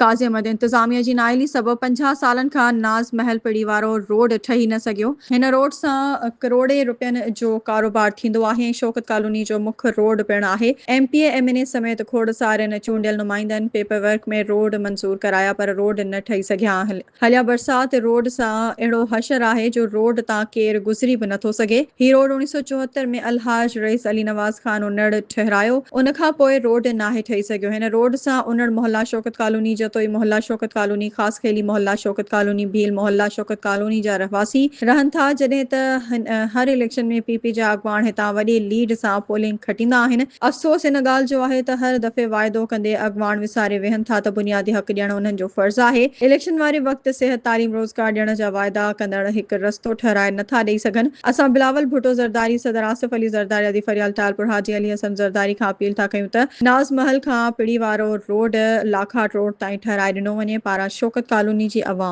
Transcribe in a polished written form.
قاضي احمد انتظاميه جي نااهلي سبب 50 سالن کان ناز محل پڙي وارو روڊ ٺهي نه سگهيو. هن روڊ سان ڪروڙين روپين جو ڪاروبار ٿيندو آهي ۽ شوڪت ڪالوني جو مک روڊ پڻ آهي. M P A, M N A سميت کوڙ سارن چونڊيل نمائندن پيپر ورڪ ۾ روڊ منظور ڪرايا پر روڊ نه ٺهي سگهيا. هليا برسات روڊ سان اهڙو حشر آهي جو روڊ تان ڪير گذري به نٿو سگهي. هي روڊ 1974 ۾ الحاج رئيس علي نواز خان انڙ ٺهرايو. ان کان پوء روڊ ناهي ٺهي سگهيو. هن روڊ سان انڙ محلا شوڪت ڪالوني، جتوئي محلا شوڪت ڪالوني، خاصخيلي محلا شوڪت ڪالوني، ڀيل محلا شوڪت ڪالوني جا رهواسي رهن ٿا. جڏهن ته هر اليڪشن ۾ پي پي جا اڳواڻ هتان وڏي ليڊ سان پولنگ کٽيندا آهن. افسوس ان ڳالهه جو آهي ته هر دفعي واعدو ڪندي اڳواڻ وساري ويهن ٿا ته بنيادي حق ڏيڻ انهن جو فرض آهي. اليڪشن واري وقت صحت، تعليم، روزگار ڏيڻ جا واعدا ڪندڙ هڪ رستو ٺهرائي نٿا ڏئي سگهن. اسان بلاول ڀٽو زرداري، صدر آصف علي زرداري، ادي فريال ٽالپر، حاجي علي حسن زرداري کان اپيل ٿا ڪيون ته ناز محل کان پڙي وارو روڊ لاکاٽ روڊ تائين ٺهرائي ڏنو وڃي، پاران شوڪت ڪالوني جي عوام.